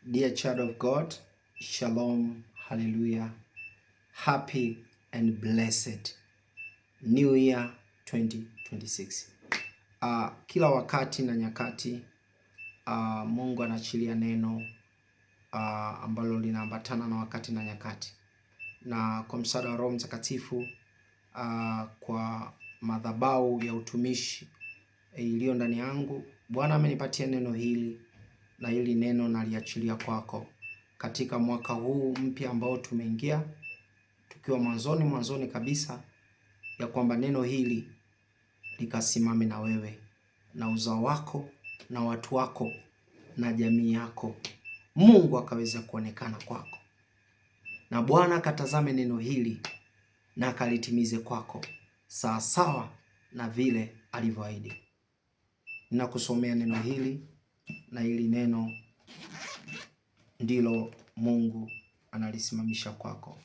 Dear child of God, shalom, hallelujah, happy and blessed New Year 2026. Kila wakati na nyakati Mungu anaachilia neno ambalo linaambatana na wakati na nyakati, na kwa msaada wa Roho Mtakatifu kwa madhabahu ya utumishi iliyo ndani yangu, Bwana amenipatia neno hili na hili neno naliachilia kwako katika mwaka huu mpya ambao tumeingia tukiwa mwanzoni mwanzoni kabisa, ya kwamba neno hili likasimame na wewe na uzao wako na watu wako na jamii yako, Mungu akaweza kuonekana kwako, na Bwana akatazame neno hili na akalitimize kwako sawasawa na vile alivyoahidi. Ninakusomea neno hili na hili neno ndilo Mungu analisimamisha kwako.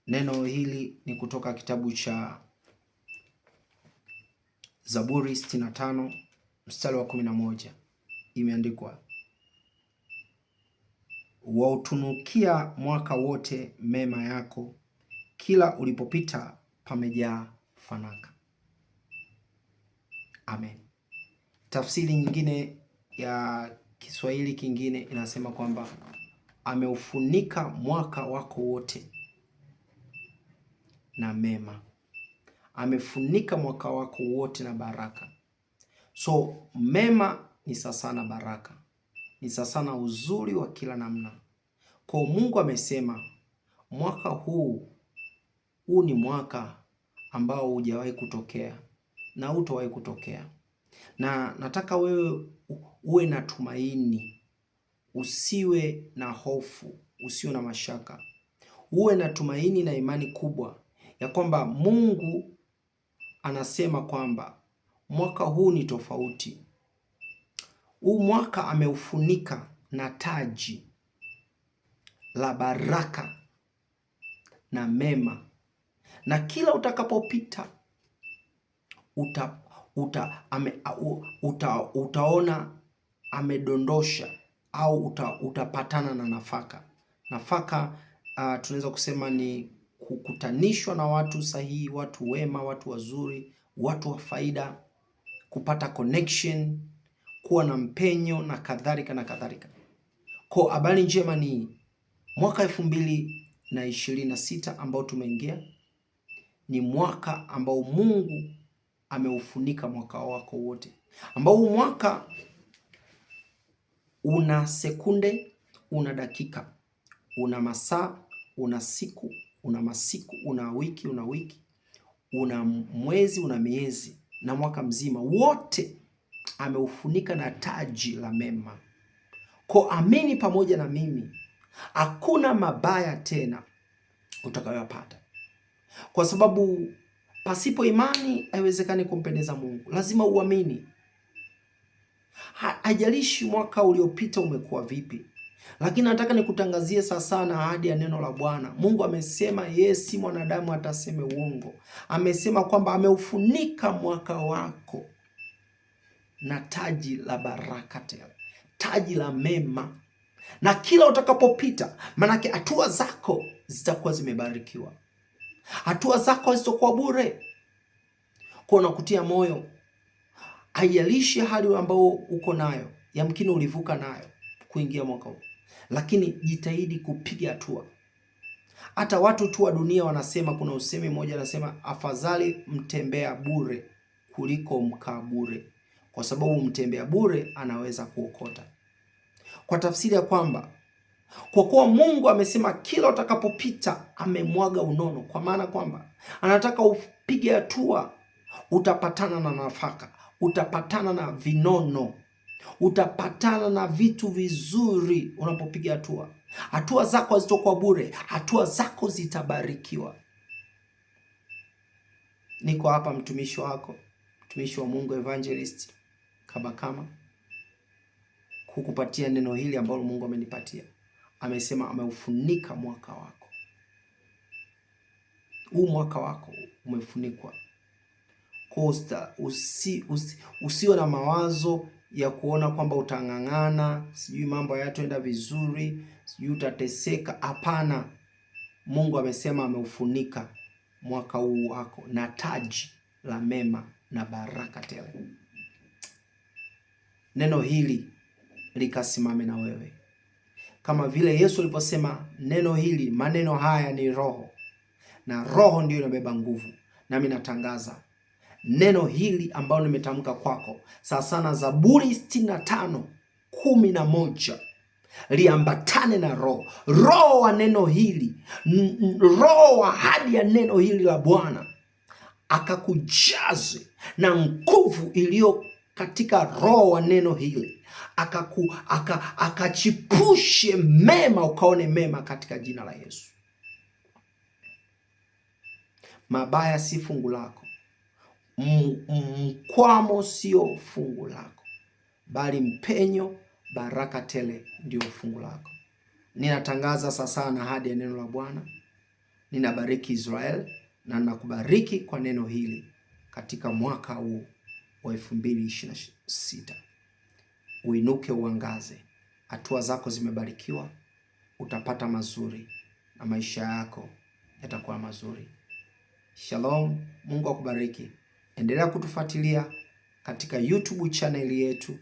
Neno hili ni kutoka kitabu cha Zaburi 65 mstari wa 11, imeandikwa wautunukia mwaka wote mema yako, kila ulipopita pamejaa fanaka. Amen. Tafsiri nyingine ya Kiswahili kingine inasema kwamba ameufunika mwaka wako wote na mema, amefunika mwaka wako wote na baraka. So mema ni sasa na baraka, ni sasa na uzuri wa kila namna. Kwa Mungu amesema mwaka huu, huu ni mwaka ambao hujawahi kutokea na hutowahi kutokea, na nataka wewe uwe na tumaini, usiwe na hofu, usiwe na mashaka, uwe na tumaini na imani kubwa ya kwamba Mungu anasema kwamba mwaka huu ni tofauti. Huu mwaka ameufunika na taji la baraka na mema, na kila utakapopita uta, uta, ame, uta, utaona amedondosha au utapatana na nafaka. Nafaka tunaweza kusema ni kukutanishwa na watu sahihi, watu wema, watu wazuri, watu wa faida, kupata connection, kuwa na mpenyo na kadhalika na kadhalika. Kwa habari njema ni mwaka 2026 ambao tumeingia ni mwaka ambao Mungu ameufunika mwaka wako wote, ambao mwaka una sekunde, una dakika, una masaa, una siku, una masiku, una wiki, una wiki, una mwezi, una miezi na mwaka mzima wote ameufunika na taji la mema. Kwa amini pamoja na mimi, hakuna mabaya tena utakayoyapata, kwa sababu pasipo imani haiwezekani kumpendeza Mungu. Lazima uamini. Haijalishi mwaka uliopita umekuwa vipi, lakini nataka nikutangazie sasa na ahadi ya neno la Bwana. Mungu amesema yeye si mwanadamu ataseme uongo. Amesema kwamba ameufunika mwaka wako na taji la baraka tele, taji la mema, na kila utakapopita, manake hatua zako zitakuwa zimebarikiwa, hatua zako hazitakuwa bure. Kwa nakutia moyo, haijalishi hali ambayo uko nayo, yamkini ulivuka nayo kuingia mwaka huu, lakini jitahidi kupiga hatua. Hata watu tu wa dunia wanasema, kuna usemi mmoja anasema, afadhali mtembea bure kuliko mkaa bure, kwa sababu mtembea bure anaweza kuokota. Kwa tafsiri ya kwamba kwa kuwa Mungu amesema kila utakapopita amemwaga unono, kwa maana kwamba anataka upige hatua, utapatana na nafaka, utapatana na vinono, utapatana na vitu vizuri unapopiga hatua. Hatua zako hazitokuwa bure, hatua zako zitabarikiwa. Niko hapa mtumishi wako, mtumishi wa Mungu Evangelist Kabakama, kukupatia neno hili ambalo Mungu amenipatia. Amesema ameufunika mwaka wako. Huu mwaka wako umefunikwa. Costa, usiwe na mawazo ya kuona kwamba utang'ang'ana, sijui mambo hayatoenda vizuri, sijui utateseka. Hapana, Mungu amesema ameufunika mwaka huu wako na taji la mema na baraka tele. Neno hili likasimame na wewe, kama vile Yesu alivyosema, neno hili, maneno haya ni roho, na roho ndiyo inabeba nguvu. Nami natangaza neno hili ambalo nimetamka kwako sasa na Zaburi 65:11 liambatane na roho, roho wa neno hili, roho wa ahadi ya neno hili la Bwana akakujaze na nguvu iliyo katika roho wa neno hili, akachipushe mema, ukaone mema katika jina la Yesu. Mabaya si fungu lako, mkwamo sio fungu lako, bali mpenyo, baraka tele ndio fungu lako. Ninatangaza sasa na ahadi ya neno la Bwana. Ninabariki Israel na ninakubariki kwa neno hili katika mwaka huu wa 2026. Uinuke uangaze, hatua zako zimebarikiwa, utapata mazuri na maisha yako yatakuwa mazuri. Shalom, Mungu akubariki. Endelea kutufuatilia katika YouTube channel yetu.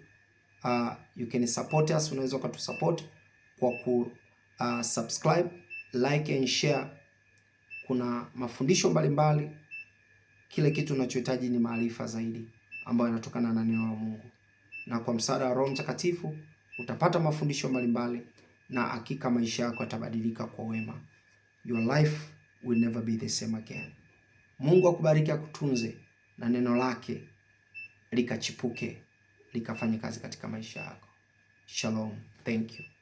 You can support us, unaweza ukatusupport kwa ku subscribe, like and share. Kuna mafundisho mbalimbali. Kile kitu unachohitaji ni maarifa zaidi ambayo yanatokana na neno la Mungu, na kwa msaada wa Roho Mtakatifu utapata mafundisho mbalimbali, na hakika maisha yako yatabadilika kwa wema. Your life will never be the same again. Mungu akubariki, akutunze na neno lake likachipuke likafanye kazi katika maisha yako. Shalom. Thank you.